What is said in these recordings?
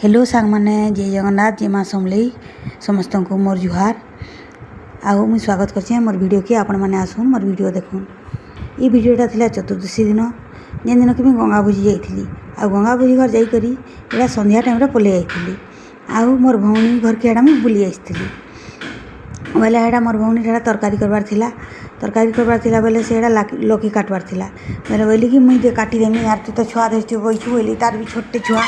Hello ସାଙ୍ଗମାନେ, ଜୟ ଜଗନ୍ନାଥ, ଜୟ ମା ସମଲେଇ। ସମସ୍ତଙ୍କୁ ମୋର ଜୁହାର ଆଉ ମୁଇଁ ସ୍ୱାଗତ କରିଛେଁ ମୋର୍ ଭିଡ଼ିଓକେ। ଆପଣମାନେ ଆସୁନ୍, ମୋର୍ ଭିଡ଼ିଓ ଦେଖୁନ୍। ଏଇ ଭିଡ଼ିଓଟା ଥିଲା ଚତୁର୍ଦ୍ଦଶୀ ଦିନ, ଯେନ୍ ଦିନ କି ମୁଇଁ ଗଙ୍ଗା ଭୁଜି ଯାଇଥିଲି। ଆଉ ଗଙ୍ଗା ଭୁଜି ଘର ଯାଇକରି ଏଇଟା ସନ୍ଧ୍ୟା ଟାଇମ୍ରେ ପଲେଇ ଯାଇଥିଲି ଆଉ ମୋର୍ ଭଉଣୀ ଘରକେ ଏଇଟା ମୁଇଁ ବୁଲି ଆସିଥିଲି। ବୋଇଲେ ଏଇଟା ମୋର୍ ଭଉଣୀ ହେଟା ତରକାରୀ କରବାର ଥିଲା। ତରକାରୀ କରବାର ଥିଲା ବୋଇଲେ ସେଇଟା ଲକି କାଟବାର ଥିଲା। ବୋଇଲେ ବୋଇଲି କି ମୁଇଁ ଟିକେ କାଟିଦେମି ଆର୍ ତୁ ତ ଛୁଆ ଧରିଛୁ, ବଇଛୁ ବୋଇଲି। ତାର ବି ଛୋଟେ ଛୁଆ,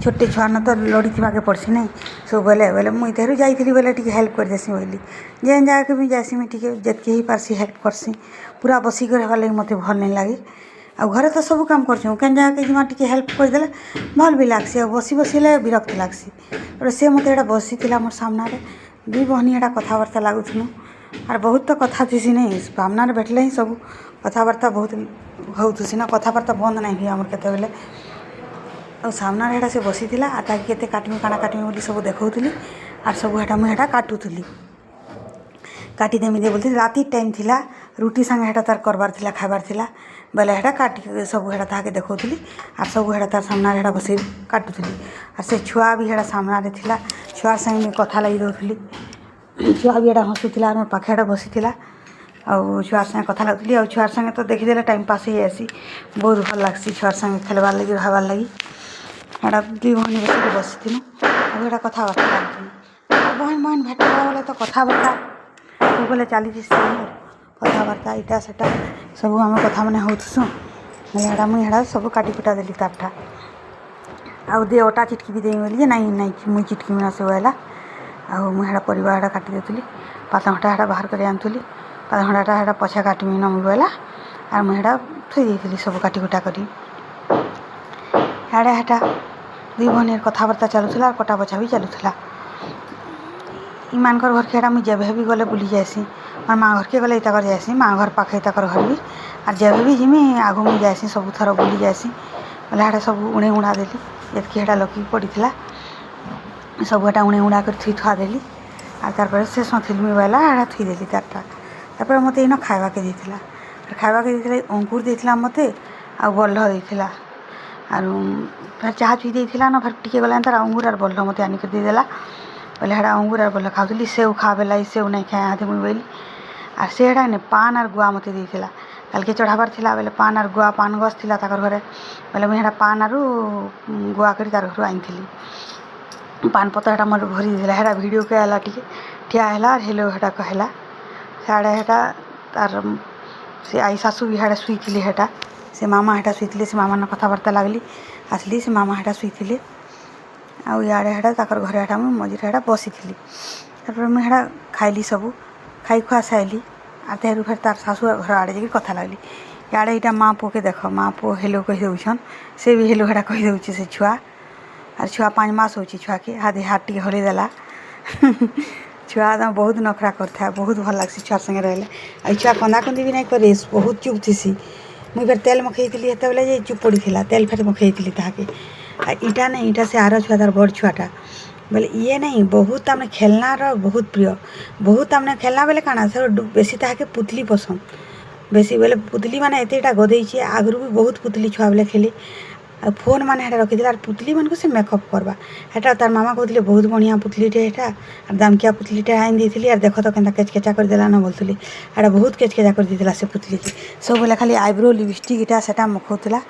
ଛୋଟେ ଛୁଆ ନ ତ ଲଢ଼ିଥିବାକେ ପଡ଼୍ସି ନାଇଁ ସବୁ। ବୋଇଲେ ମୁଇଁ ତେରୁ ଯାଇଥିଲି ବୋଇଲେ ଟିକେ ହେଲ୍ପ କରିଦେସି ବୋଇଲି। ଯେନ୍ ଜାଗାକେ ବି ଯାଏସି, ମୁଇଁ ଟିକେ ଯେତ୍କି ହେଇପାରସି ହେଲ୍ପ କର୍ସି। ପୁରା ବସିକରି ହେବାର୍ ଲାଗି ମୋତେ ଭଲ୍ ନାଇଁ ଲାଗେ। ଆଉ ଘରେ ତ ସବୁ କାମ କରସୁଁ, କେନ୍ ଜାଗାକେ ଯିମା, ଟିକେ ହେଲ୍ପ କରିଦେଲେ ଭଲ୍ ବି ଲାଗ୍ସି। ଆଉ ବସି ବସିଲେ ବିରକ୍ତ ଲାଗ୍ସି। ତାପରେ ସେ ମୋତେ ଏଇଟା ବସିଥିଲା ମୋର୍ ସାମ୍ନାରେ। ଦୁଇ ବହନୀ ଏଇଟା କଥାବାର୍ତ୍ତା ଲାଗୁଥିଲୁ। ଆର୍ ବହୁତ ତ କଥା ଥିସି ନାଇଁ, ସାମ୍ନାରେ ଭେଟଲେ ହିଁ ସବୁ କଥାବାର୍ତ୍ତା ବହୁତ ହଉଥିସି ନା। କଥାବାର୍ତ୍ତା ବନ୍ଦ ନାଇଁ ହୁଏ ଆମର କେତେବେଲେ। ଆଉ ସାମ୍ନାରେ ହେଟା ସେ ବସିଥିଲା ଆର୍ ତାକେ କେତେ କାଟମି, କାଣା କାଟମି ବୋଲି ସବୁ ଦେଖଉଥିଲି। ଆର୍ ସବୁ ହେଟା ମୁଇଁ ହେଟା କାଟୁଥିଲି। କାଟିଦେମି ଦେ ବୋଲୁଥିଲି। ରାତି ଟାଇମ୍ ଥିଲା, ରୁଟି ସାଙ୍ଗେ ହେଟା ତାର୍ କରବାର୍ ଥିଲା, ଖାଇବାର୍ ଥିଲା। ବେଲେ ହେଟା କାଟି ସବୁ ହେଟା ତାହାକେ ଦେଖଉଥିଲି ଆର୍ ସବୁ ହେଟା ତାର୍ ସାମ୍ନାରେ ହେଟା ବସେଇ କାଟୁଥିଲି। ଆର୍ ସେ ଛୁଆ ବି ହେଟା ସାମ୍ନାରେ ଥିଲା। ଛୁଆର୍ ସାଙ୍ଗେ ମୁଇଁ କଥା ଲାଗି ଦଉଥିଲି। ଛୁଆ ବି ହେଟା ହସୁଥିଲା ଆର୍ ମୋର୍ ପାଖେ ହେଟା ବସିଥିଲା। ଆଉ ଛୁଆର୍ ସାଙ୍ଗେ କଥା ଲାଗୁଥିଲି। ଆଉ ଛୁଆର୍ ସାଙ୍ଗେ ତ ଦେଖିଦେଲେ ଟାଇମ୍ ପାସ୍ ହେଇଯାଏସି। ବହୁତ ଭଲ୍ ଲାଗ୍ସି ଛୁଆର୍ ସାଙ୍ଗେ ଖେଲବାର୍ ଲାଗି, ରହବାର୍ ଲାଗି। ହେଟା ଦୁଇ ଭଉଣୀ ବସିକି ବସିଥିଲୁ ଆଉ ହେଟା କଥାବାର୍ତ୍ତା ଲାଗୁଥିଲୁ। ଆଉ ବହେନ୍ ବହେନ୍ ଭେଟବା ବେଲେ ତ କଥାବାର୍ତ୍ତା ସବୁବେଲେ ଚାଲିଥିସି। କଥାବାର୍ତ୍ତା ଇଟା ସେଟା ସବୁ ଆମେ କଥା ମାନେ ହଉଥିସୁଁ। ହେଟା ମୁଇଁ ହେଟା ସବୁ କାଟି କୁଟା ଦେଲି ତାରଟା। ଆଉ ଦେ, ଅଟା ଚିଟକି ବି ଦେଇ ବୋଲି ଯେ, ନାଇଁ ନାଇଁ, ମୁଇଁ ଚିଟକିମି ନା, ସେ ବୋଇଲା। ଆଉ ମୁଇଁ ହେଟା ପରିବା ହେଟା କାଟି ଦେଉଥିଲି। ପାତଲଘଣ୍ଟା ହେଟା ବାହାର କରି ଆଣୁଥିଲି। ପାତଲଘଣ୍ଟାଟା ହେଟା ପଛେ କାଟିମି ନ ମୁଇଁ ବୋଇଲା। ଆର୍ ମୁଇଁ ହେଟା ଥୋଇ ଦେଇଥିଲି ସବୁ କାଟି କୁଟା କରି। ହେଆଡ଼େ ହେଟା ଦୁଇ ଭଉଣୀର କଥାବାର୍ତ୍ତା ଚାଲୁଥିଲା ଆଉ କଟା ବଛା ବି ଚାଲୁଥିଲା। ଇମାନଙ୍କର ଘରକେ ହେଟା ମୁଇଁ ଯେବେ ବି ଗଲେ ବୁଲି ଯାଏସି। ମୋର୍ ମା ଘରକେ ଗଲେ ଇତାକର ଯାଏସି। ମା ଘର ପାଖେ ତାକର ଘର ବି। ଆର୍ ଯେବେ ବି ଯିମି, ଆଘୁ ମୁଇଁ ଯାଏସି, ସବୁ ଥର ବୁଲି ଯାଏସି। ବେଲେ ହେଟା ସବୁ ଉଣେଇ ଉଣା ଦେଲି। ଯେତ୍କି ହେଟା ଲକି ପଡ଼ିଥିଲା, ସବୁ ହେଟା ଉଣେଇ ଉଣା କରି ଥୁଇ ଥୁଆ ଦେଲି। ଆର୍ ତାର୍ପରେ ସେ ସଁଥିଲମି ବେଲା ହେଟା ଥୁଇଦେଲି ତାର୍ଟା। ତାପରେ ମୋତେ ଇନ ଖାଇବାକେ ଦେଇଥିଲା। ଖାଇବାକେ ଦେଇଥିଲା, ଅଙ୍ଗୁର ଦେଇଥିଲା ମୋତେ ଆଉ ବଲ୍ହ ଦେଇଥିଲା। ଆରୁ ଫେର୍ ଚାହା ଚୁଇ ଦେଇଥିଲା ନ। ଫେର୍ ଟିକେ ଗଲା ତାର ଅଙ୍ଗୁର ଆର୍ ବଲ୍ହ ମୋତେ ଆନିକରି ଦେଇଦେଲା। ବୋଇଲେ ହେଟା ଅଙ୍ଗୁର ଆର୍ ବଲ୍ହ ଖାଉଥିଲି। ସେଉ ଖା ବେଲା, ସେଉ ନାଇଁ ଖାଏ ହାତେ ମୁଇଁ ବୋଇଲି। ଆର୍ ସେ ହେଟା ନେ ପାନ୍ ଆର୍ ଗୁଆ ମୋତେ ଦେଇଥିଲା। କାଲ୍କେ ଚଢ଼ାବାର୍ ଥିଲା ବେଲେ ପାନ୍ ଆର୍ ଗୁଆ, ପାନ୍ ଗଛ ଥିଲା ତାକର୍ ଘରେ ବେଲେ ମୁଇଁ ହେଟା ପାନ୍ ଆରୁ ଗୁଆ କରି ତାର୍ ଘରୁ ଆଣିଥିଲି। ପାନ୍ ପତର୍ ହେଟା ମୋର୍ ଭରି ଦେଇଥିଲା। ହେଟା ଭିଡ଼ିଓକେ ଆଏଲା, ଟିକେ ଠିଆ ହେଲା ଆର୍ ହେଲୋ ହେଟା କହେଲା। ସିଆଡ଼େ ହେଟା ତାର୍ ସେ ଆଈ ଶାଶୁ ବି ହେଆଡ଼େ ଶୁଇଥିଲେ। ହେଟା ସେ ମାମା ହେଟା ଶୁଇଥିଲେ। ସେ ମାମାନ କଥାବାର୍ତ୍ତା ଲାଗଲି, ଆସିଲି। ସେ ମାମା ହେଟା ଶୁଇଥିଲେ। ଆଉ ଇଆଡ଼େ ହେଟା ତାକର୍ ଘରେ ହେଟା ମୁଇଁ ମଝିରେ ହେଟା ବସିଥିଲି। ତାପରେ ମୁଇଁ ହେଟା ଖାଇଲି, ସବୁ ଖାଇ ଖୁଆ ସାଇଲି। ଆର୍ ତେହେରୁ ଫେର୍ ତାର୍ ଶାଶୁ ଘର ଆଡ଼େ ଯାଇକି କଥା ଲାଗଲି। ଇଆଡ଼େ ଇଟା ମା ପୁଅକେ ଦେଖ, ମା ପୁଅ ହେଲୋ କହି ଦଉଛନ୍। ସେ ବି ହେଲୋ ହେଟା କହିଦଉଛେ ସେ ଛୁଆ। ଆର୍ ଛୁଆ 5 ମାସ ହଉଛି ଛୁଆକେ। ହାତେ ହାତ ଟିକେ ହଲେଇ ଦେଲା। ଛୁଆ ତ ବହୁତ ନଖରା କରିଥାଏ। ବହୁତ ଭଲ ଲାଗ୍ସି ଛୁଆର୍ ସାଙ୍ଗେ ରହିଲେ। ଆଉ ଛୁଆ କନ୍ଦା କନ୍ଦି ବି ନାଇଁ କରେ, ବହୁତ ଚୁପ୍ ଥିସି। ମୁଇଁ ଫେର୍ ତେଲ ମଖେଇଥିଲି ହେତେବେଲେ ଯେ ଚୁପ୍ ପଡ଼ିଥିଲା। ତେଲ ଫେର୍ ମଖେଇଥିଲି ତାହାକେ। ଆର୍ ଇଟା ନାଇଁ, ଇଟା ସେ ଆର ଛୁଆ, ତାର୍ ବଡ଼ ଛୁଆଟା। ବୋଇଲେ ଇଏ ନାଇଁ ବହୁତ ତାମାନେ ଖେଲନାର ବହୁତ ପ୍ରିୟ। ବହୁତ ତାମାନେ ଖେଲନା ବେଲେ କାଣା, ସେ ବେଶୀ ତାହାକେ ପୁତଲି ପସନ୍ଦ ବେଶୀ। ବୋଇଲେ ପୁତଲି ମାନେ ଏତେଟା ଗଦେଇଛେ। ଆଗରୁ ବି ବହୁତ ପୁତଲି ଛୁଆ ବେଲେ ଖେଲେ। ଆଉ ଫୋନ୍ ମାନେ ହେଟା ରଖିଥିଲା। ଆର୍ ପୁତଲି ମାନଙ୍କୁ ସେ ମେକଅପ୍ କର୍ବା। ହେଟା ତାର୍ ମାମା କହୁଥିଲେ, ବହୁତ ବଢ଼ିଆ ପୁତଲିଟେ ହେଟା ଆର୍ ଦାମକିଆ ପୁତଲିଟେ ଆଣି ଦେଇଥିଲି, ଆର୍ ଦେଖ ତ କେନ୍ତା କେଚକେଚା କରିଦେଲା ନ ବୋଲୁଥିଲି। ହେଟା ବହୁତ କେଚକେଚା କରିଦେଇଥିଲା ସେ ପୁତଲିକେ। ସବୁବେଲେ ଖାଲି ଆଇବ୍ରୋ, ଲିପଷ୍ଟିକ୍, ଇଟା ସେଟା ମଖଉଥିଲା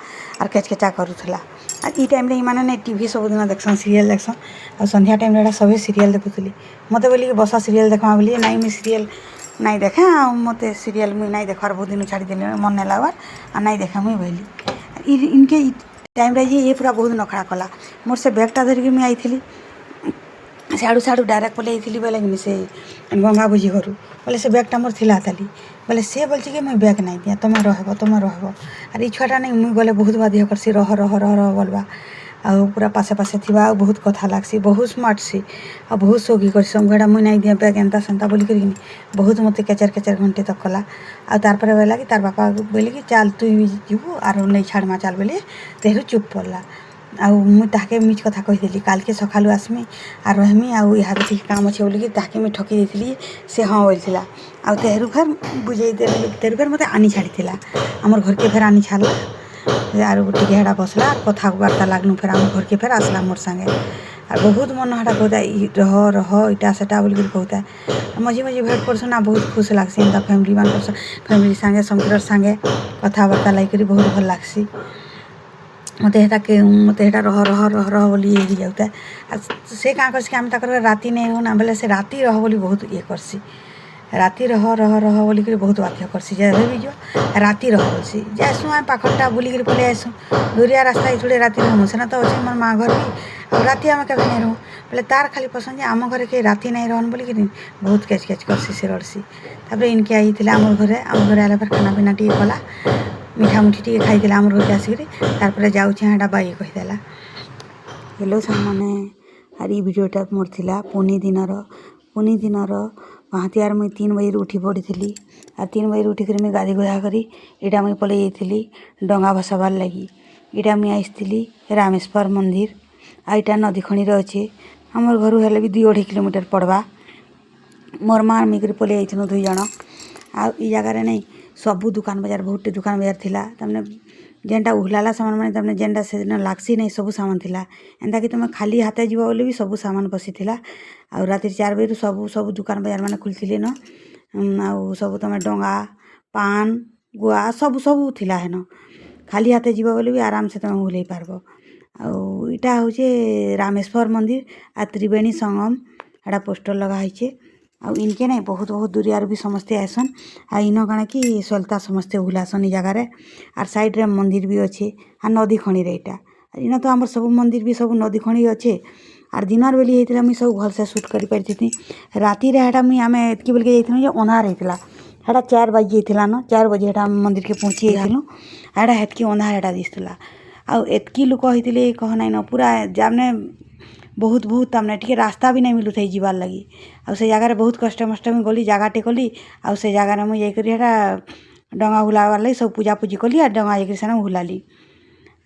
ଆର୍ କେଚକେଚା କରୁଥିଲା। ଆର୍ ଇ ଟାଇମ୍ରେ ଇମାନେ ନାଇଁ ଟିଭି ସବୁଦିନ ଦେଖସନ୍, ସିରିଏଲ୍ ଦେଖସନ୍। ଆଉ ସନ୍ଧ୍ୟା ଟାଇମ୍ରେ ଏଟା ସଭେ ସିରିଏଲ୍ ଦେଖୁଥିଲେ। ମତେ ବୋଲିକି ବସ, ସିରିଏଲ୍ ଦେଖ୍ମା ବୋଲି। ନାଇଁ, ମୁଇଁ ସିରିଏଲ୍ ନାଇଁ ଦେଖେ। ଆଉ ମତେ ସିରିଏଲ୍ ମୁଇଁ ନାଇଁ ଦେଖ୍ବାର୍, ବହୁତ ଦିନୁ ଛାଡ଼ିଦେଲି, ମନ୍ ନାଇଁ ଲାଗ୍ବାର୍ ଆର୍ ନାଇଁ ଦେଖେ ମୁଇଁ ବୋଇଲି। ଇନକେ ଇ ଟାଇମ୍ରେ ଯେ ଇଏ ପୁରା ବହୁତ ନଖରା କଲା। ମୋର୍ ସେ ବ୍ୟାଗ୍ଟା ଧରିକି ମୁଇଁ ଆଇଥିଲି ସିଆଡ଼ୁ। ସିଆଡ଼ୁ ଡାଇରେକ୍ଟ ପଲେଇ ଆଇଥିଲି ବେଲେ କିନି ସେ ଗଙ୍ଗା ଭୁଜି ଘରୁ। ବୋଲେ ସେ ବ୍ୟାଗ୍ଟା ମୋର୍ ଥିଲା ତାଲି। ବୋଲେ ସେ ବୋଲଛି କି ମୁଇଁ ବ୍ୟାଗ୍ ନାଇଁ ଦିଏ, ତମେ ରହେବ, ତମେ ରହେବ। ଆର୍ ଇ ଛୁଆଟା ନାଇଁ, ମୁଇଁ ଗଲେ ବହୁତ ବାଧ୍ୟ କର୍ସି, ରହ ରହ ରହ ରହ ବୋଲବା। ଆଉ ପୁରା ପାସେ ପାସେ ଥିବା ଆଉ ବହୁତ କଥା ଲାଗ୍ସି। ବହୁତ ସ୍ମାର୍ଟ ସି ଆଉ ବହୁତ ସୌକି କର୍ସି। ହେଟା ମୁଇଁ ନାଇଁ ଦିଏ ବ୍ୟାଗ୍, ଏନ୍ତା ସେନ୍ତା ବୋଲିକରି ବହୁତ ମତେ କେଚେର୍ କେଚେର୍ ଘଣ୍ଟେ ତକ୍ କଲା। ଆଉ ତାର୍ ପରେ ବୋଇଲା କି ତାର୍ ବାପା ବୋଇଲେ କି ଚାଲ୍, ତୁଇ ବି ଯିବୁ ଆରୁ ନେଇ ଛାଡ଼୍ମା ଚାଲ୍ ବୋଲି। ତେହେରୁ ଚୁପ୍ ପଡ଼୍ଲା। ଆଉ ମୁଇଁ ତାହାକେ ମିଛ୍ କଥା କହିଦେଲି, କାଲ୍କେ ସକାଲୁ ଆସ୍ମି ଆର୍ ରହେମି ଆଉ ଇହାଦେ ଟିକେ କାମ୍ ଅଛେ ବୋଲିକି ତାହାକେ ମୁଇଁ ଠକି ଦେଇଥିଲି। ସେ ହଁ ବୋଲିଥିଲା। ଆଉ ତେହେରୁ ଫେର୍ ବୁଝେଇ ଦେଲି। ତେହେରୁ ଫେର୍ ମତେ ଆନି ଛାଡ଼ିଥିଲା, ଆମର୍ ଘରକେ ଫେର୍ ଆନି ଛାଡ଼୍ଲା। ଆରୁ ଟିକେ ହେଟା ବସ୍ଲା ଆର୍ କଥାବାର୍ତ୍ତା ଲାଗ୍ନୁ। ଫେର୍ ଆମର୍ ଘରକେ ଫେର୍ ଆସ୍ଲା ମୋର୍ ସାଙ୍ଗେ। ଆର୍ ବହୁତ ମନ ହେଟା କହୁଥାଏ, ରହ ରହ, ଇଟା ସେଟା ବୋଲିକରି କହୁଥାଏ। ମଝି ମଝି ଭେଟ୍ କରସୁଁ ନା, ବହୁତ ଖୁସି ଲାଗ୍ସି। ଏନ୍ତା ଫ୍ୟାମିଲି ମାନଙ୍କର, ଫ୍ୟାମିଲି ସାଙ୍ଗେ, ସମୁଦ୍ର ସାଙ୍ଗେ କଥାବାର୍ତ୍ତା ଲାଗିକରି ବହୁତ ଭଲ ଲାଗ୍ସି ମତେ। ହେଟା ମତେ ହେଟା ରହ ରହ ରହ ରହ ବୋଲି ଇଏ ହେଇଯାଉଥାଏ। ଆର୍ ସେ କାଁ କର୍ସି କି ଆମେ ତାଙ୍କର ରାତି ନାଇଁ ରହୁନା ବେଲେ ସେ ରାତି ରହ ବୋଲି ବହୁତ ଇଏ କର୍ସି। ରାତି ରହ ରହ ରହ ବୋଲିକରି ବହୁତ ବାଧ୍ୟ କର୍ସି। ଯେବେ ବି ଯିବ, ରାତି ରହ ବୋଲ୍ସି। ଯାଏସୁଁ, ଆମେ ପାଖରଟା ବୁଲିକିରି ପଲେଇ ଆଏସୁଁ। ଦୂରିଆ ରାସ୍ତା ଥୋଡ଼ି ରାତି ରହମୁ? ସେନ ତ ଅଛେ ମୋର୍ ମା ଘର ବି, ଆଉ ରାତି ଆମେ କେବେ ନାଇଁ ରହୁ। ବେଲେ ତାର୍ ଖାଲି ପସନ୍ଦ ଯେ ଆମ ଘରେ କେହି ରାତି ନାଇଁ ରହନ୍ ବୋଲିକିରି ବହୁତ କେଚ୍ କେଚ୍ କର୍ସି, ସେ ରଡ଼୍ସି। ତାପରେ ଇନ୍କେ ଆଇଥିଲା ଆମର୍ ଘରେ। ଆମ ଘରେ ଆଇଲା ପରେ ଖାନା ପିନା ଟିକେ କଲା, ମିଠା ମୁଠି ଟିକେ ଖାଇଥିଲା ଆମର ଘରକେ ଆସିକିରି। ତାରପରେ ଯାଉଛେଁ, ହେଟା ବାଇ କହିଦେଲା। ହ୍ୟାଲୋ ସାଙ୍ଗମାନେ, ଆର୍ ଇ ଭିଡ଼ିଓଟା ମୋର୍ ଥିଲା ପୁନି ଦିନର। ପୁନି ଦିନର ପାହାନ୍ତିଆର ମୁଇଁ 3 ବଜେରୁ ଉଠି ପଡ଼ିଥିଲି। ଆର୍ 3 ବଜେରୁ ଉଠିକରି ମୁଇଁ ଗାଧି ଗୁଧା କରି ଏଇଟା ମୁଇଁ ପଲେଇ ଯାଇଥିଲି ଡଙ୍ଗା ଭସାବାର୍ ଲାଗି। ଏଇଟା ମୁଇଁ ଆସିଥିଲି ରାମେଶ୍ୱର ମନ୍ଦିର, ଆଉ ଏଇଟା ନଦୀ ଖଣିରେ ଅଛେ। ଆମର୍ ଘରୁ ହେଲେ ବି 2-2.5 କିଲୋମିଟର ପଡ଼ବା। ମୋର୍ ମା ମୁଇଁ କରି ପଲେଇ ଯାଇଥିଲୁ 2 ଜଣ। ଆଉ ଇ ଜାଗାରେ ନାଇଁ ସବୁ ଦୁକାନ ବଜାର, ବହୁତଟେ ଦୁକାନ ବଜାର ଥିଲା। ତାମାନେ ଯେନ୍ଟା ଉହ୍ଲାଲା ସାମାନ, ମାନେ ତାମାନେ ଯେନ୍ଟା ସେଦିନ ଲାଗ୍ସି ନାଇଁ, ସବୁ ସାମାନ ଥିଲା। ଏନ୍ତା କି ତମେ ଖାଲି ହାତେ ଯିବ ବୋଲି ବି ସବୁ ସାମାନ ବସିଥିଲା। ଆଉ ରାତି 4 ବଜେରୁ ସବୁ ସବୁ ଦୁକାନ ବଜାର ମାନେ ଖୁଲିଥିଲେ ନ। ଆଉ ସବୁ ତମେ ଡଙ୍ଗା, ପାନ୍, ଗୁଆ ସବୁ ସବୁ ଥିଲା ହେନ। ଖାଲି ହାତେ ଯିବ ବୋଲି ବି ଆରାମସେ ତମେ ଉହ୍ଲେଇ ପାରବ। ଆଉ ଇଟା ହଉଛେ ରାମେଶ୍ୱର ମନ୍ଦିର ଆର୍ ତ୍ରିବେଣୀ ସଙ୍ଗମ, ହେଟା ପୋଷ୍ଟର ଲଗା ହେଇଛେ। ଆଉ ଇନକେ ନାଇଁ ବହୁତ ବହୁତ ଦୁରିଆରୁ ବି ସମସ୍ତେ ଆଏସନ୍। ଆଉ ଇନ କାଣା କି ସଲତା ସମସ୍ତେ ଉହ୍ଲାସନ୍ ଇ ଜାଗାରେ। ଆର୍ ସାଇଡ଼୍ରେ ମନ୍ଦିର ବି ଅଛେ, ଆର୍ ନଦୀ ଖଣିରେ ଏଇଟା। ଇନ ତ ଆମର ସବୁ ମନ୍ଦିର ବି ସବୁ ନଦୀ ଖଣି ଅଛେ। ଆର୍ ଦିନର ବେଲି ହେଇଥିଲେ ମୁଇଁ ସବୁ ଭଲସେ ସୁଟ୍ କରିପାରିଥିତି। ରାତିରେ ହେଟା ମୁଇଁ ଆମେ ଏତ୍କି ବେଲକେ ଯାଇଥିଲୁ ଯେ ଅନ୍ଧାର ହେଇଥିଲା। ହେଟା 4 ବାଜି ଯାଇଥିଲା ନ। 4 ବଜେ ହେଟା ଆମେ ମନ୍ଦିରକେ ପହଞ୍ଚି ଯାଇଥିଲୁ। ହେଟା ହେତ୍କି ଅନ୍ଧାର ହେଟା ଦିଶୁଥିଲା। ଆଉ ଏତ୍କି ଲୋକ ହେଇଥିଲେ, କହ ନାଇଁନ, ପୁରା ଜାନେ ବହୁତ ବହୁତ, ତାମାନେ ଟିକେ ରାସ୍ତା ବି ନାଇଁ ମିଲୁଥାଇ ଯିବାର୍ ଲାଗି। ଆଉ ସେ ଜାଗାରେ ବହୁତ କଷ୍ଟେ ମଷ୍ଟେ ମୁଇଁ ଗଲି, ଜାଗାଟେ କଲି। ଆଉ ସେ ଜାଗାରେ ମୁଇଁ ଯାଇକରି ହେଟା ଡଙ୍ଗା ହୁଲାବାର୍ ଲାଗି ସବୁ ପୂଜାପୂଜି କଲି, ଆର୍ ଡଙ୍ଗା ଯାଇକରି ସେନେ ହୁଲାଲି।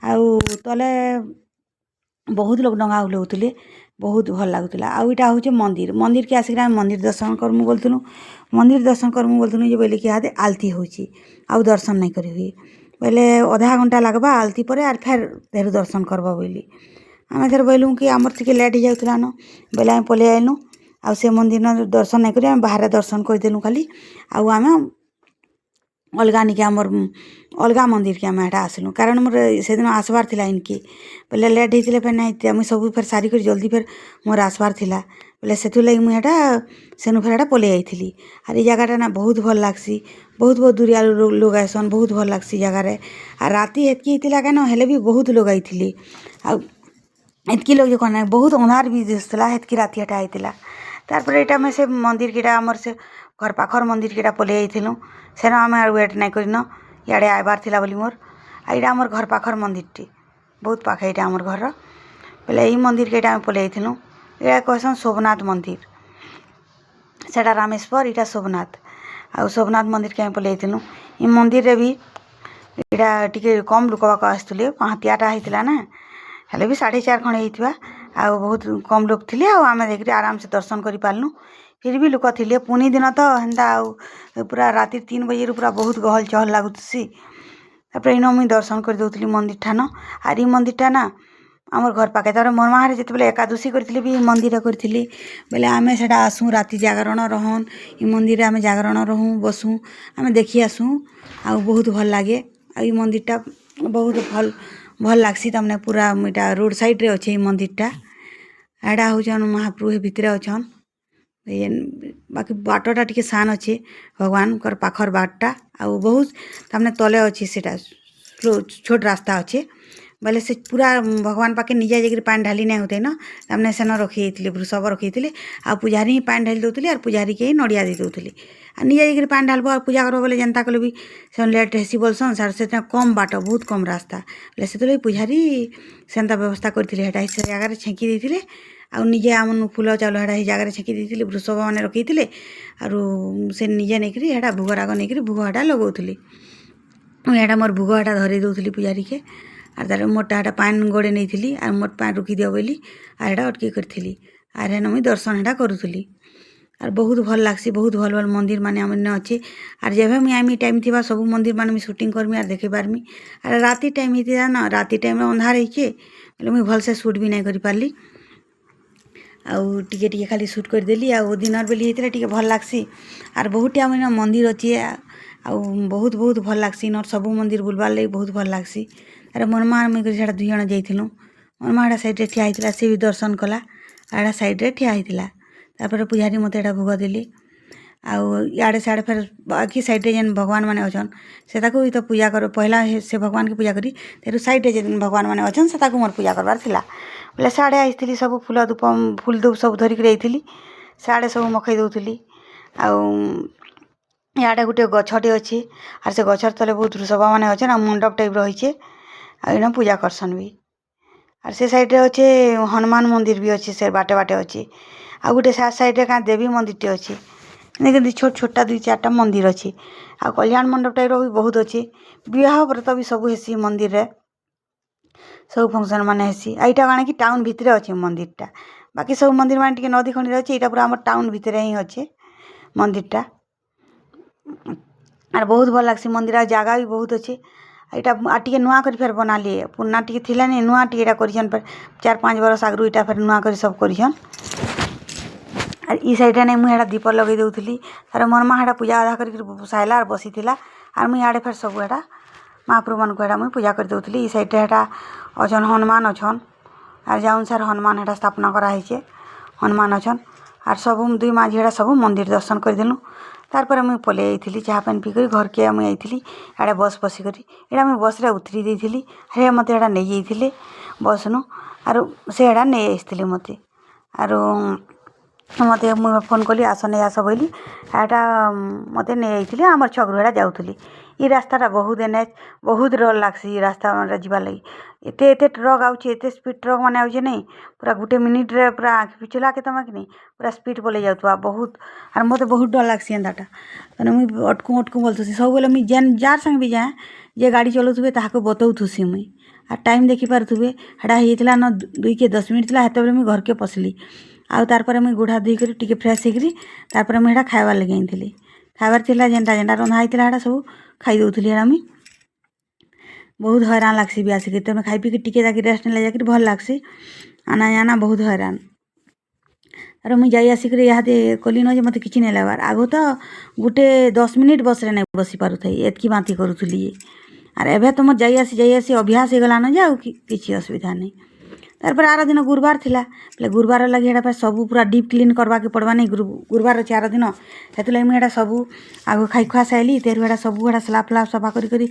ଆଉ ତଲେ ବହୁତ ଲୋକ ଡଙ୍ଗା ହୁଲଉଥିଲେ, ବହୁତ ଭଲ ଲାଗୁଥିଲା। ଆଉ ଇଟା ହଉଛେ ମନ୍ଦିର। ମନ୍ଦିରକେ ଆସିକିରି ଆମେ ମନ୍ଦିର ଦର୍ଶନ କରମୁ ବୋଲୁଥିଲୁ। ମନ୍ଦିର ଦର୍ଶନ କରମୁ ବୋଲୁଥିଲୁ ଯେ ବୋଇଲେ କି ଇହାଦେ ଆଲତି ହଉଛି, ଆଉ ଦର୍ଶନ ନାଇଁ କରି ହୁଏ ବୋଇଲେ, ଅଧା ଘଣ୍ଟା ଲାଗ୍ବା ଆଲତି ପରେ, ଆର୍ ଫେର୍ ତେରୁ ଦର୍ଶନ କରବ ବୋଇଲି। ଆମେ ଫେର୍ ବୋଇଲୁ କି ଆମର ଟିକେ ଲେଟ୍ ହେଇଯାଉଥିଲା ନ ବୋଇଲେ ଆମେ ପଲେଇ ଆଇଲୁ। ଆଉ ସେ ମନ୍ଦିର ଦର୍ଶନ ନାଇଁ କରି ଆମେ ବାହାରେ ଦର୍ଶନ କରିଦେଲୁ ଖାଲି। ଆଉ ଆମେ ଅଲଗା ନିକେ, ଆମର୍ ଅଲଗା ମନ୍ଦିରକେ ଆମେ ହେଟା ଆସିଲୁ, କାରଣ ମୋର ସେଦିନ ଆସବାର୍ ଥିଲା ଇନକେ। ବୋଇଲେ ଲେଟ୍ ହେଇଥିଲେ ଫେର୍ ନାଇଁ, ମୁଇଁ ସବୁ ଫେର୍ ସାରିକରି ଜଲ୍ଦି ଫେର୍ ମୋର୍ ଆସବାର୍ ଥିଲା ବୋଇଲେ ସେଥିର୍ଲାଗି ମୁଇଁ ହେଟା ସେନୁ ଫେର୍ ହେଟା ପଲେଇ ଆଇଥିଲି। ଆର୍ ଇ ଜାଗାଟା ନା ବହୁତ ଭଲ୍ ଲାଗ୍ସି। ବହୁତ ବହୁତ ଦୁରିଆରୁ ଲୋକ୍ ଆଏସନ୍। ବହୁତ ଭଲ୍ ଲାଗ୍ସି ଜାଗାରେ। ଆର୍ ରାତି ହେତ୍କି ହେଇଥିଲା କେନ, ହେଲେ ବି ବହୁତ ଲୋକ୍ ଆଇଥିଲେ। ଆଉ ଏତ୍କି ଲୋକ୍ ଯେ କହନା, ବହୁତ ଅନ୍ଧାର ବି ଦିଶୁଥିଲା, ହେତ୍କି ରାତି ହେଟା ହେଇଥିଲା। ତାରପରେ ଏଇଟା ଆମେ ସେ ମନ୍ଦିରକେଟା, ଆମର ସେ ଘର ପାଖର ମନ୍ଦିରକେଟା ପଲେଇ ଯାଇଥିଲୁ। ସେନ ଆମେ ଆର୍ ୱେଟ୍ ନାଇଁ କରିନ, ଇଆଡ଼େ ଆଇବାର ଥିଲା ବୋଲି ମୋର୍। ଆଉ ଏଇଟା ଆମର ଘର ପାଖର ମନ୍ଦିରଟି, ବହୁତ ପାଖ ଏଇଟା ଆମର ଘରର। ବୋଇଲେ ଏଇ ମନ୍ଦିରକେ ଏଇଟା ଆମେ ପଲେଇ ଯାଇଥିଲୁ। ଏଇଟା କହେସନ୍ ସୋମନାଥ ମନ୍ଦିର। ସେଟା ରାମେଶ୍ୱର, ଏଇଟା ସୋମନାଥ। ଆଉ ସୋମନାଥ ମନ୍ଦିରକେ ଆମେ ପଲେଇ ଯାଇଥିଲୁ। ଇ ମନ୍ଦିରରେ ବି ଏଇଟା ଟିକେ କମ୍ ଲୋକ ବାକ ଆସିଥିଲେ। ପାହାନ୍ତିଆଟା ହେଇଥିଲା ନା, ହେଲେ ବି 4:30 ଖଣ୍ଡେ ହେଇଥିବା। ଆଉ ବହୁତ କମ୍ ଲୋକ ଥିଲେ, ଆଉ ଆମେ ଯାଇକରି ଆରାମସେ ଦର୍ଶନ କରିପାରିଲୁ। ଫିର୍ ବି ଲୋକ ଥିଲେ। ପୁନି ଦିନ ତ ହେନ୍ତା, ଆଉ ପୁରା ରାତି 3 ବଜେରୁ ପୁରା ବହୁତ ଗହଲ ଚହଲ ଲାଗୁଥିସି। ତାପରେ ଇନ ମୁଇଁ ଦର୍ଶନ କରିଦଉଥିଲି ମନ୍ଦିର ଠାନ। ଆର୍ ଇ ମନ୍ଦିରଟା ନା ଆମର୍ ଘର ପାଖେ। ତାପରେ ମୋର୍ ମା' ଯେତେବେଲେ ଏକାଦଶୀ କରିଥିଲେ ବି ମନ୍ଦିର କରିଥିଲେ ବେଲେ ଆମେ ସେଟା ଆସୁଁ, ରାତି ଜାଗରଣ ରହନ୍। ଇ ମନ୍ଦିରରେ ଆମେ ଜାଗରଣ ରହୁଁ, ବସୁଁ, ଆମେ ଦେଖି ଆସୁଁ, ଆଉ ବହୁତ ଭଲ୍ ଲାଗେ। ଆଉ ଇ ମନ୍ଦିରଟା ବହୁତ ଭଲ୍ ଭଲ୍ ଲାଗ୍ସି। ତାମାନେ ପୁରା ଇଟା ରୋଡ଼ ସାଇଡ଼୍ରେ ଅଛେ ଇ ମନ୍ଦିରଟା। ଏଇଟା ହଉଛନ୍ ମହାପ୍ରଭୁ ହେ ଭିତରେ ଅଛନ୍। ବାକି ବାଟଟା ଟିକେ ସାନ୍ ଅଛେ, ଭଗବାନଙ୍କର ପାଖର ବାଟଟା। ଆଉ ବହୁତ ତାମାନେ ତଲେ ଅଛି ସେଟା, ଛୋଟ ରାସ୍ତା ଅଛେ ବୋଇଲେ ସେ ପୁରା ଭଗବାନ ପାଖେ ନିଜେ ଯାଇକରି ପାଣି ଢାଲି ନାଇଁ ହଉଥାଇ ନ। ତାମାନେ ସେନ ରଖିଯାଇଥିଲେ, ବୃଷଭ ରଖିଥିଲେ, ଆଉ ପୂଜାରୀ ହିଁ ପାଣି ଢାଲି ଦଉଥିଲେ, ଆର୍ ପୂଜାରୀକେ ହିଁ ନଡ଼ିଆ ଦେଇ ଦଉଥିଲେ। ଆଉ ନିଜେ ଯାଇକରି ପାଣି ଢାଲବ ଆଉ ପୂଜା କରବ ବୋଲେ ଯେନ୍ତା କଲେ ବି ସେ ଲେଟ୍ ହେସି ବୋଲସନ୍। ସେଟା କମ୍ ବାଟ, ବହୁତ କମ୍ ରାସ୍ତା ବୋଲେ ସେଥିଲାଗି ପୂଜାରୀ ସେନ୍ତା ବ୍ୟବସ୍ଥା କରିଥିଲେ। ହେଟା ସେ ଜାଗାରେ ଛେଙ୍କି ଦେଇଥିଲେ, ଆଉ ନିଜେ ଆମନୁ ଫୁଲ ଚାଉଳ ହେଟା ହେଇ ଜାଗାରେ ଛେଙ୍କି ଦେଇଥିଲେ, ବୃଷଭ ମାନେ ରଖିଥିଲେ। ଆରୁ ସେ ନିଜେ ନେଇକରି ହେଟା ଭୋଗରାଗ ନେଇକରି ଭୋଗ ହେଟା ଲଗଉଥିଲେ। ମୁଇଁ ହେଟା ମୋର୍ ଭୋଗ ହେଟା ଧରେଇ ଦଉଥିଲି ପୂଜାରୀକେ। ଆର୍ ତାରେ ମୋର୍ଟା ହେଟା ପାଏନ୍ ଗଡ଼େ ନେଇଥିଲି, ଆର୍ ମୋର୍ ପାଏନ୍ ରୋକିଦିଅ ବୋଇଲି, ଆର୍ ହେଟା ଅଟକି କରିଥିଲି। ଆର୍ ହେନ ମୁଇଁ ଦର୍ଶନ ହେଟା କରୁଥିଲି। ଆର୍ ବହୁତ ଭଲ୍ ଲାଗ୍ସି। ବହୁତ ଭଲ୍ ଭଲ୍ ମନ୍ଦିର୍ ମାନେ ଆମର୍ ଇନେ ଅଛେ। ଆର୍ ଯେଭେ ମୁଇଁ ଆଇମି, ଟାଇମ୍ ଥିବା, ସବୁ ମନ୍ଦିର୍ ମାନେ ମୁଇଁ ସୁଟିଂ କରମି ଆର୍ ଦେଖେଇ ପାରମି। ଆର୍ ରାତି ଟାଇମ୍ ହେଇଥିଲା ନା, ରାତି ଟାଇମ୍ରେ ଅନ୍ଧାର ହେଇଛେ ବେଲେ ମୁଇଁ ଭଲସେ ସୁଟ୍ ବି ନାଇଁ କରିପାରିଲି। ଆଉ ଟିକେ ଟିକେ ଖାଲି ସୁଟ୍ କରିଦେଲି। ଆଉ ଦିନର ବେଲି ହେଇଥିଲେ ଟିକେ ଭଲ୍ ଲାଗ୍ସି। ଆର୍ ବହୁତଟି ଆମ ମନ୍ଦିର ଅଛି ଆଉ ବହୁତ ବହୁତ ଭଲ୍ ଲାଗ୍ସି। ଇନର୍ ସବୁ ମନ୍ଦିର ବୁଲବାର୍ ଲାଗି ବହୁତ ଭଲ୍ ଲାଗ୍ସି। ଆରେ ମୋର୍ ମା ମୁଇଁ କରି ସିଆଡ଼େ 2 ଜଣ ଯାଇଥିଲୁ। ମୋର୍ ମା ଏଟା ସାଇଡ଼୍ରେ ଠିଆ ହେଇଥିଲା, ସେ ବି ଦର୍ଶନ କଲା ଆଉ ଏଟା ସାଇଡ଼୍ରେ ଠିଆ ହେଇଥିଲା। ତାପରେ ପୂଜାରୀ ମୋତେ ଏଟା ଭୋଗ ଦେଲି। ଆଉ ଇଆଡ଼େ ସିଆଡ଼େ ଫେର୍ ବାକି ସାଇଡ଼୍ରେ ଯେନ୍ ଭଗବାନ ମାନେ ଅଛନ୍, ସେଟାକୁ ବି ତ ପୂଜା କର। ପହିଲା ସେ ଭଗବାନକେ ପୂଜା କରି ତେରୁ ସାଇଡ଼୍ରେ ଯେନ୍ ଭଗବାନ ମାନେ ଅଛନ୍, ସେଟାକୁ ମୋର୍ ପୂଜା କରବାର୍ ଥିଲା। ବୋଲେ ସିଆଡ଼େ ଆସିଥିଲି, ସବୁ ଫୁଲ ଧୂପ, ଫୁଲ ଧୂପ ସବୁ ଧରିକିରି ଆଇଥିଲି। ସିଆଡ଼େ ସବୁ ମଖେଇ ଦଉଥିଲି। ଆଉ ଇଆଡ଼େ ଗୋଟେ ଗଛଟେ ଅଛି ଆର୍ ସେ ଗଛର ତଲେ ବହୁତ ଋଷଭ ମାନେ ଅଛନ୍ ଆଉ ମଣ୍ଡପ ଟାଇପ୍ର ହେଇଛେ ଆଉ ଏଇନା ପୂଜା କରସନ୍ ବି। ଆର୍ ସେ ସାଇଡ଼୍ରେ ଅଛେ ହନୁମାନ ମନ୍ଦିର ବି ଅଛି, ସେ ବାଟେ ବାଟେ ଅଛି। ଆଉ ଗୋଟେ ସାଇଡ଼୍ରେ କାଁ ଦେବୀ ମନ୍ଦିରଟେ ଅଛି। ଏମିତି ଛୋଟ ଛୋଟଟା ଦୁଇ ଚାରିଟା ମନ୍ଦିର ଅଛି ଆଉ କଲ୍ୟାଣ ମଣ୍ଡପ ଟାଇପ୍ର ବି ବହୁତ ଅଛି। ବିବାହ ବ୍ରତ ବି ସବୁ ହେସି ମନ୍ଦିରରେ, ସବୁ ଫଙ୍କସନ୍ ମାନେ ହେସି। ଆଉ ଏଇଟା କାଣା କି ଟାଉନ୍ ଭିତରେ ଅଛି ମନ୍ଦିରଟା। ବାକି ସବୁ ମନ୍ଦିର ମାନେ ଟିକେ ନଦୀ ଖଣ୍ଡିରେ ଅଛି, ଏଇଟା ପୁରା ଆମର ଟାଉନ୍ ଭିତରେ ହିଁ ଅଛି ମନ୍ଦିରଟା। ଆର୍ ବହୁତ ଭଲ ଲାଗ୍ସି ମନ୍ଦିର ଆଉ ଜାଗା ବି ବହୁତ ଅଛି। ଏଇଟା ଆର୍ ଟିକେ ନୂଆ କରି ଫେର୍ ବନାଲି, ପୁରୁଣା ଟିକେ ଥିଲାନି, ନୂଆ ଟିକେ ଏଇଟା କରିଛନ୍ ଫେର୍। 4-5 ବରଷ ଆଗରୁ ଏଇଟା ଫେର୍ ନୂଆ କରି ସବୁ କରିଛନ୍। ଆର୍ ଇ ସାଇଡ଼୍ରେ ନାଇଁ, ମୁଇଁ ହେଟା ଦୀପ ଲଗେଇ ଦଉଥିଲି। ତାପରେ ମୋର୍ ମା ହେଟା ପୂଜା ଅଧା କରିକିରି ସାଇଲା ଆର୍ ବସିଥିଲା। ଆର୍ ମୁଇଁ ଇଆଡ଼େ ଫେର୍ ସବୁ ହେଟା ମହାପ୍ରଭୁମାନଙ୍କୁ ହେଟା ମୁଇଁ ପୂଜା କରିଦଉଥିଲି। ଇ ସାଇଡ଼୍ରେ ହେଟା ଅଛନ୍, ହନୁମାନ ଅଛନ୍। ଆର୍ ଯାଉନ୍ ସାର୍ ହନୁମାନ ହେଟା ସ୍ଥାପନା କରାହେଇଛେ, ହନୁମାନ ଅଛନ୍। ଆର୍ ସବୁ ଦୁଇ ମା ଝିଅଟା ସବୁ ମନ୍ଦିର ଦର୍ଶନ କରିଦେଲୁ। ତାର୍ ପରେ ମୁଇଁ ପଲେଇ ଆଇଥିଲି, ଚାହା ପାନି ପିଇକରି ଘରକେ ମୁଇଁ ଆଇଥିଲି। ଆଡ଼େ ବସ୍ ବସିକରି ଏଇଟା ମୁଇଁ ବସ୍ରେ ଉତରି ଦେଇଥିଲି। ହେ ମୋତେ ହେଟା ନେଇଯାଇଥିଲେ ବସ୍ନୁ ଆରୁ ସେ ହେଟା ନେଇ ଆସିଥିଲେ ମୋତେ। ଆରୁ ମୋତେ ମୁଇଁ ଫୋନ୍ କଲି, "ଆସ, ନେଇ ଆସ" ବୋଇଲି। ହେଟା ମୋତେ ନେଇ ଆଇଥିଲେ। ଆମର୍ ଛକରୁ ହେଟା ଯାଉଥିଲି। ଇ ରାସ୍ତାଟା ବହୁତ ଏନେ ବହୁତ ଡର ଲାଗ୍ସି ଇ ରାସ୍ତା ଯିବାର୍ ଲାଗି। ଏତେ ଏତେ ଟ୍ରକ୍ ଆଉଛେ, ଏତେ ସ୍ପିଡ଼ ଟ୍ରକ୍ ମାନେ ଆଉଛେ ନାଇଁ, ପୁରା ଗୁଟେ ମିନିଟ୍ରେ ପୁରା ଆଖି ପିଛୁଲାକେ ତମେ କି ନାଇଁ ପୁରା ସ୍ପିଡ଼ ପଲେଇ ଯାଉଥିବା ବହୁତ। ଆର୍ ମୋତେ ବହୁତ ଡର ଲାଗ୍ସି ଏନ୍ତାଟା। ମାନେ ମୁଇଁ ଅଟକୁ ଅଟକୁ ବୋଲୁଥିସି ସବୁବେଲେ। ମୁଇଁ ଯେନ୍ ଯାର୍ ସାଙ୍ଗେ ବି ଯାଏଁ, ଯେ ଗାଡ଼ି ଚଲଉଥିବେ ତାହାକୁ ବତଉଥିସି ମୁଇଁ। ଆର୍ ଟାଇମ୍ ଦେଖିପାରୁଥିବେ, ହେଟା ହେଇଯାଇଥିଲା ନ 2କେ 10 ମିନିଟ୍ ଥିଲା, ହେତେବେଳେ ମୁଇଁ ଘରକେ ପଶିଲି। ଆଉ ତାର୍ ପରେ ମୁଇଁ ଗୋଡ଼ ହାତ ଧୋଇକରି ଟିକେ ଫ୍ରେଶ୍ ହେଇକରି ତାର୍ ପରେ ମୁଇଁ ହେଟା ଖାଇବାର୍ ଲାଗି ଆଣିଥିଲି। ଖାଇବାର୍ ଥିଲା ଯେନ୍ଟା ଯେନ୍ଟା ରନ୍ଧା ହେଇଥିଲା, ହେଟା ସବୁ ଖାଇ ଦଉଥିଲି। ହେଟା ମୁଇଁ ବହୁତ ହଇରାଣ ଲାଗ୍ସି ବି ଆସିକି। ତମେ ଖାଇ ପିଇକି ଟିକେ ଯାଇକି ରେଷ୍ଟ ନେଲେ ଯାଇକିରି ଭଲ ଲାଗ୍ସି। ଆନା ଜାନା ବହୁତ ହଇରାଣ। ଆରେ ମୁଇଁ ଯାଇ ଆସିକରି ଇହାଦେ କଲିନ ଯେ ମୋତେ କିଛି ନାଇଁ ଲାଗ୍ବାର୍। ଆଗୁ ତ ଗୁଟେ 10 ମିନିଟ୍ ବସ୍ରେ ନାଇଁ ବସି ପାରୁଥାଇ, ଏତ୍କି ବାନ୍ତି କରୁଥିଲି ଯେ। ଆର୍ ଏବେ ତ ମୋର୍ ଯାଇ ଆସି ଯାଇ ଆସି ଅଭ୍ୟାସ ହେଇଗଲାନ ଯେ ଆଉ କିଛି ଅସୁବିଧା ନାଇଁ। ତାର୍ ପରେ ଆର ଦିନ ଗୁରୁବାର ଥିଲା। ବେଲେ ଗୁରୁବାର ଲାଗି ହେଟା ସବୁ ପୁରା ଡିପ୍ କ୍ଲିନ୍ କରବାକେ ପଡ଼ବା ନାଇଁ। ଗୁରୁବାର ଅଛି ଆର ଦିନ, ସେଥିଲାଗି ମୁଇଁ ହେଟା ସବୁ ଆଗ ଖାଇ ଖୁଆ ସାଇଲି। ତେରୁ ହେଟା ସବୁ ହେଟା ସ୍ଲାବ୍ ଫ୍ଲାବ୍ ସଫା କରି କରି,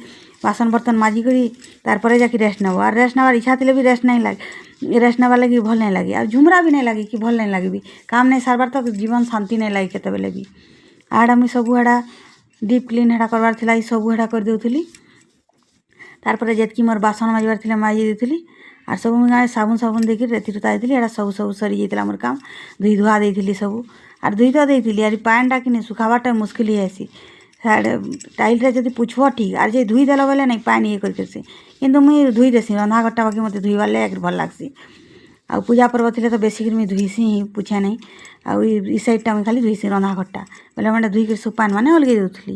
ବାସନ ବର୍ତ୍ତନ ମାଜି କରି, ତାର୍ ପରେ ଯାଇକି ରେଷ୍ଟ ନେବ। ଆର୍ ରେଷ୍ଟ ନେବାର୍ ଇଚ୍ଛା ଥିଲେ ବି ରେଷ୍ଟ ନାଇଁ ଲାଗେ, ରେଷ୍ଟ ନେବାର୍ ଲାଗି ଭଲ୍ ନାଇଁ ଲାଗେ ଆଉ ଝୁମ୍ରା ବି ନାଇଁ ଲାଗେ କି ଭଲ୍ ନାଇଁ ଲାଗେ ବି। କାମ୍ ନାଇଁ ସାରବାର୍ ତକ୍ ଜୀବନ ଶାନ୍ତି ନାଇଁ ଲାଗେ କେତେବେଲେ ବି। ଆର୍ ମୁଇଁ ସବୁ ହେଟା ଡିପ୍ କ୍ଲିନ୍ ହେଟା କରବାର୍ ଥିଲା, ଇ ସବୁ ହେଟା କରିଦଉଥିଲି। ତାର୍ ପରେ ଯେତ୍କି ମୋର୍ ବାସନ ମାଜିବାର୍ ଥିଲା, ମାଜି ଦେଇଥିଲି। ଆର୍ ସବୁ ମୁଇଁ ଗାଁ ସାବୁନ୍ ସାବୁନ୍ ଦେଇକିରି ରେତି ରୁତା ଦେଇଥିଲି। ଏଟା ସବୁ ସବୁ ସରିଯାଇଥିଲା ମୋର୍ କାମ୍। ଧୁଇ ଧୁଆ ଦେଇଥିଲି ସବୁ। ଆର୍ ଧୁଇ ତ ଦେଇଥିଲି, ଆର୍ ପାଏନ୍ଟା କିନି ଶୁଖାବାର୍ଟା ମୁସ୍କିଲ୍ ହେଇଯାଏସି। ସିଆଡ଼େ ଟାଇଲ୍ରେ ଯଦି ପୁଛ୍ବ ଠିକ୍, ଆର୍ ଯେ ଧୁଇ ଦେଲ ବେଲେ ନାଇଁ ପାଏନ୍ ଇଏ କରିଦେସି। କିନ୍ତୁ ମୁଇଁ ଧୁଇ ଦେସି ରନ୍ଧା ଘରଟା, ବାକି ମୋତେ ଧୁଇବାର୍ ଲାଗି ଭଲ୍ ଲାଗ୍ସି। ଆଉ ପୂଜା ପର୍ବ ଥିଲେ ତ ବେଶୀକିରି ମୁଇଁ ଧୁଇସି ହିଁ, ପୁଛେ ନାଇଁ। ଆଉ ଇ ସାଇଡ଼୍ଟା ମୁଇଁ ଖାଲି ଧୁଇସି ରନ୍ଧା ଘରଟା। ବେଲେ ମାନେ ଧୁଇକରି ସବୁ ପାଏନ୍ ମାନେ ଅଲଗେଇ ଦଉଥିଲି।